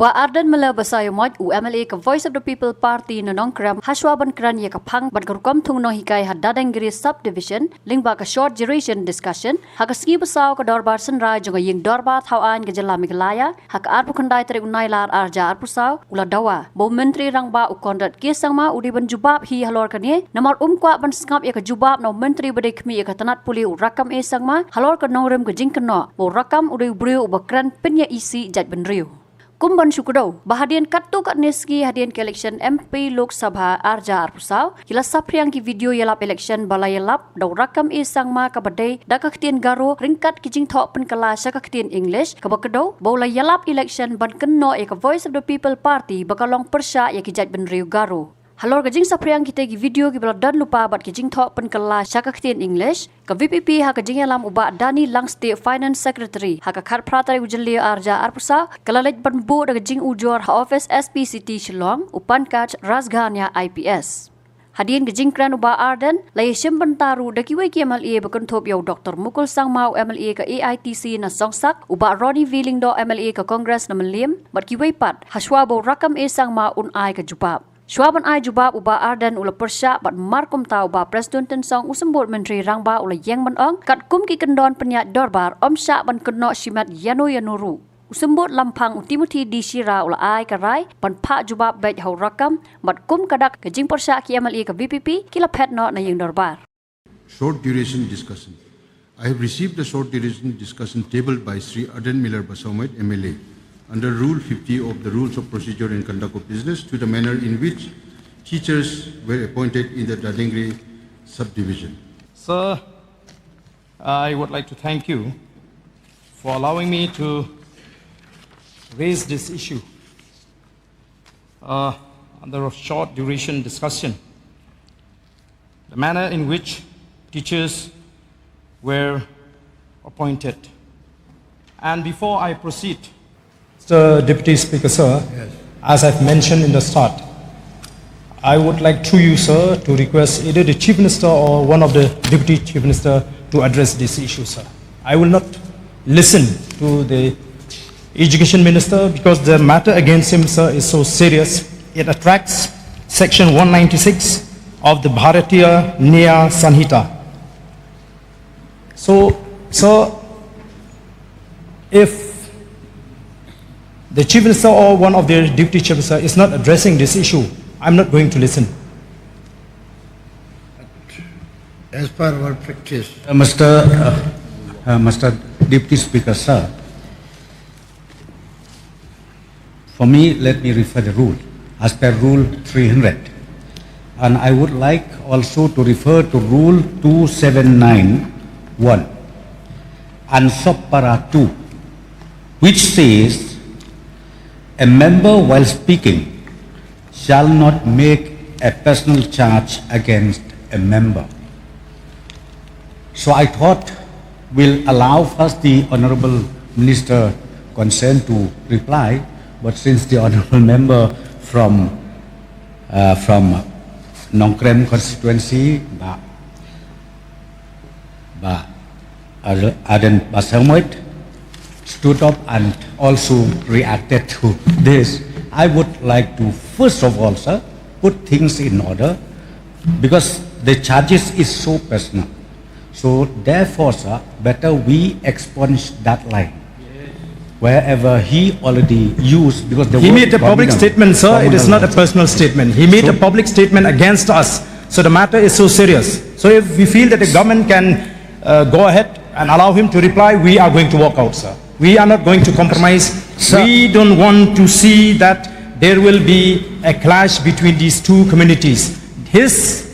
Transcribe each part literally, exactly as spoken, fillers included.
Bah Ardent Miller Basaiawmoit, u M L A ka Voice of the People Party na Nongkrem, hashwa ban kren ïa ka phang bad ka rukom thung nonghikai ha Dadengri Subdivision, lyngba ka short duration discussion, ha ka sngi ba saw ka dorbar synrai jong ka ïing dorbar thaw aiñ ka jylla Meghalaya, ha ka arphew khyndai tarik u Nailar arhajar arphew saw, u la dawa ba u Myntri Rangbah u Conrad K Sangma u dei ban jubab hi halor kane, namar um kwah ban sngap ïa ka jubab na u Myntri ba dei khmih ïa ka tnat pule u Rakkam A Sangma, halor ka nongrim ka jingkynnoh ba u Rakkam u dei u briew uba kren pynïaisih jaitbynriew. Kum ban shu kdew ba hadien katto katne sngi hadien ka election M P Lok Sabha arhajar arphew saw, ki la saphriang ki video ïalap election ba la ïalap da u Rakkam A Sangma kaba dei da ka ktien Garo ryngkat ki jingthoh pynkylla sha ka ktien English, kaba kdew ba u la ïalap election ban kynnoh ïa ka Voice of the People Party ba ka long pyrshah ïa ki jaitbynriew Garo. Halor ka jingsaphriang kitei ki video kiba la don lypa bad ki jingthoh pynkylla sha ka ktien English, ka V P P ha ka jingïalam u Bah Danny Langstieh, Finance Secretary, ha ka khatphra tarik u Jylliew arhajar arphew saw, ka la leit ban buh da ka jingujor ha office S P City Shillong, u Pankaj Rasghania I P S. Hadien ka jingkren u Bah Ardent, la ïashim bynta ruh da kiwei ki M L A ba kynthup ïa u Doctor Mukul Sangma, u M L A ka A I T C na Songsak, u Bah Ronnie V Lyngdoh, M L A ka Congress na Mylliem, bad kiwei pat, hashwa ba u Rakkam A Sangma un ai ka jubab. Shwa ban ai jubab u Bah Ardent u la pyrshah bad mar kumta u Bah Prestone Tynsong, u Symbud Myntri Rangbah, u la ïeng ban ong, katkum ki kyndon pynïaid dorbar, ym shah ban kynnoh shimet ïano ïano ruh. U Symbud Lamphang u Timothy D Shira u la ai ka rai ban phah jubab beit ha u Rakkam, bad kum ka dak ka jingpyrshah ki M L A ka V P P ki la phet noh na ïing dorbar. Short duration discussion. I have received the short duration discussion tabled by Shri Ardent Miller Basaiawmoit, M L A, under Rule fifty of the Rules of Procedure and Conduct of Business to the manner in which teachers were appointed in the Dadengri subdivision. Sir, I would like to thank you for allowing me to raise this issue uh, under a short duration discussion, the manner in which teachers were appointed. And before I proceed, Mister Deputy Speaker, sir, as I've mentioned in the start, I would like through you, sir, to request either the Chief Minister or one of the Deputy Chief Minister to address this issue, sir. I will not listen to the Education Minister because the matter against him, sir, is so serious. It attracts Section one ninety-six of the Bharatiya Nyaya Sanhita. So, sir, if the Chief Minister or one of the Deputy Chief Minister is not addressing this issue, I'm not going to listen. As per our practice. Uh, Mister uh, uh, Mister Deputy Speaker, sir, for me, let me refer the rule as per Rule three hundred. And I would like also to refer to Rule two seven nine one and Subpara two, which says, "A member, while speaking, shall not make a personal charge against a member." So I thought we'll allow first the Honorable Minister concerned to reply, but since the Honorable Member from uh, from Nongkrem constituency, Bah, Bah Ardent Basaiawmoit, stood up and also reacted to this. I would like to, first of all, sir, put things in order because the charges is so personal. So therefore, sir, better we expunge that line wherever he already used, because the He word made a public government, statement, sir. It is government not a personal statement. He made So a public statement against us. So the matter is so serious. So if we feel that the government can uh, go ahead and allow him to reply, we are going to walk out, sir. We are not going to compromise. Sir. We don't want to see that there will be a clash between these two communities. His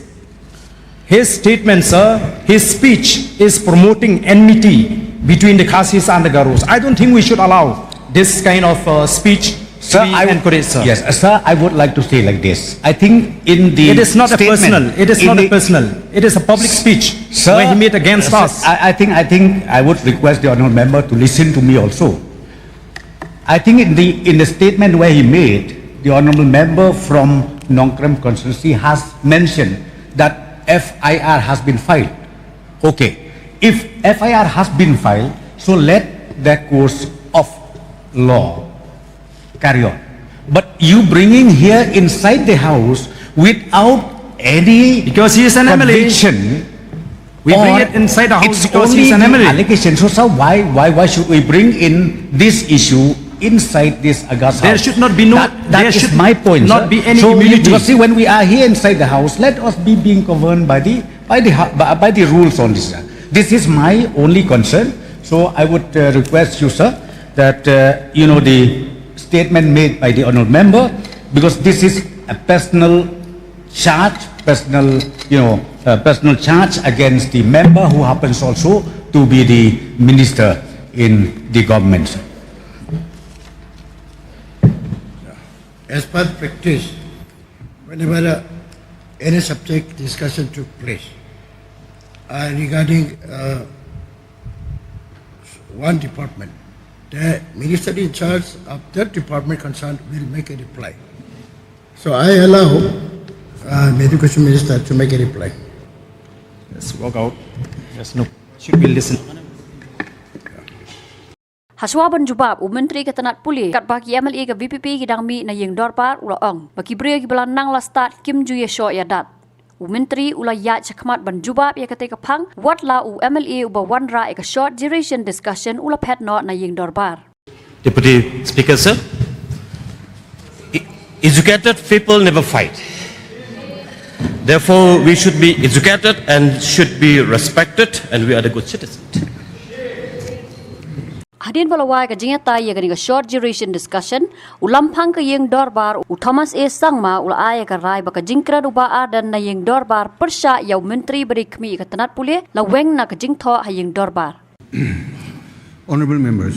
his statement, sir, his speech is promoting enmity between the Khasis and the Garos. I don't think we should allow this kind of uh, speech Sir, to be I would, encouraged, sir. Yes, uh, sir, I would like to say like this. I think in the It is not a statement, personal. It is in not a the personal. It is a public speech Sir, where he made against uh, us. I, I think I think I would request the honourable member to listen to me also. I think in the in the statement where he made, the honourable member from Nongkrem constituency has mentioned that F I R has been filed. Okay, if F I R has been filed, so let the course of law Carry on. But you bringing here inside the house without any Because he is an M L A. conviction. We bring Or it inside the house it's because he's only an the M L A. Allegation. So, so why, why, why should we bring in this issue inside this august There house? should not be no- That, that there is should my point, not sir. be any So, immunity. Because see, when we are here inside the house, let us be being governed by the by the hu- by, by the rules on this, sir. This is my only concern. So I would uh, request you, sir, that uh, you know the statement made by the honourable member, because this is a personal charge, personal, you know, uh, personal charge against the member who happens also to be the minister in the government, sir. As per practice, whenever uh, any subject discussion took place uh, regarding uh, one department, the minister in charge of that department concerned will make a reply. So I allow uh, education minister to make a reply. Let's walk out. There's no. Should we listen? Hashwa ban jubab u Myntri ka tnat pule katba ki M L A ka V P P ki dang mih na ïing dorbar u la ong ba ki briew kiba la nang la stad kim ju ïashoh ïadat. U Myntri u la ïaid shakhmat ban jubab ïa katei ka phang wat la u M L A uba wanrah ïa ka short duration discussion u la phet noh na ïing dorbar. Deputy Speaker, sir. E- educated people never fight. Therefore, we should be educated and should be respected, and we are the good citizens. Hadien ba la wai ka jingïatai ïa kane ka short duration discussion, u Lamphang ka ïing dorbar u Thomas A Sangma u la ai ïa ka rai ba ka jingkren u Bah Ardent na ïing dorbar pyrshah ïa u Myntri ba dei khmih ïa ka tnat pule la weng na ka jingthoh ha ïing dorbar. Honorable members,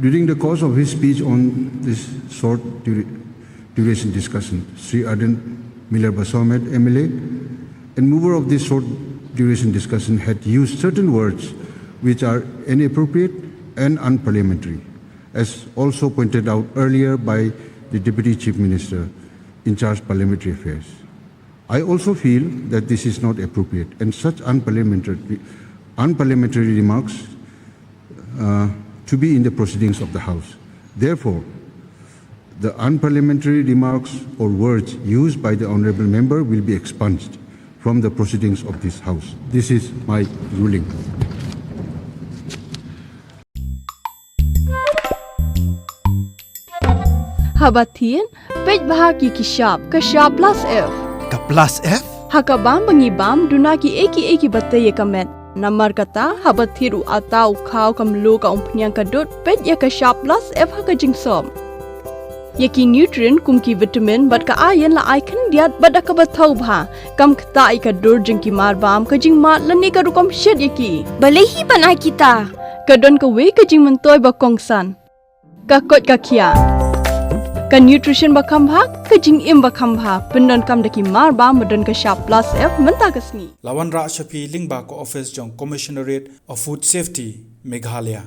during the course of his speech on this short dura- duration discussion, Sri Ardent Miller Basaiawmoit M L A and mover of this short duration discussion had used certain words which are inappropriate and unparliamentary, as also pointed out earlier by the Deputy Chief Minister in charge parliamentary affairs. I also feel that this is not appropriate and such unparliamentary, unparliamentary remarks uh, to be in the proceedings of the House. Therefore, the unparliamentary remarks or words used by the honorable member will be expunged from the proceedings of this House. This is my ruling. Haba thied, peit bha ki ki shap, ka shap plus F. Ka plus F? Ha ka bam ba ngi bam, duna ki ei ki ei kiba tei ïa ka met. Namar kata, haba thied u atta u khaw ka mluh ka umphniang ka dud, peit ïa ka shap plus F ha ka jingsop. Ïa ki nutrient kum ki vitamin bad ka iron la ai khyndiat bad da kaba thaw bha. Kam ktah ïa ka dur jong ki mar bam, ka jingmad lane ka rukom shet ïa ki. Balei hi ban ai kita? Ka don kawei ka jingmyntoi ba kongsan. Ka koit ka khiah. Ka nutrition ba kham bha, ka jingim ba kham bha, pyndonkam da ki mar bam ba don ka shap plus F mynta ka sngi. La wanrah sha phi lyngba ka office jong Commissionerate of Food Safety, Meghalaya.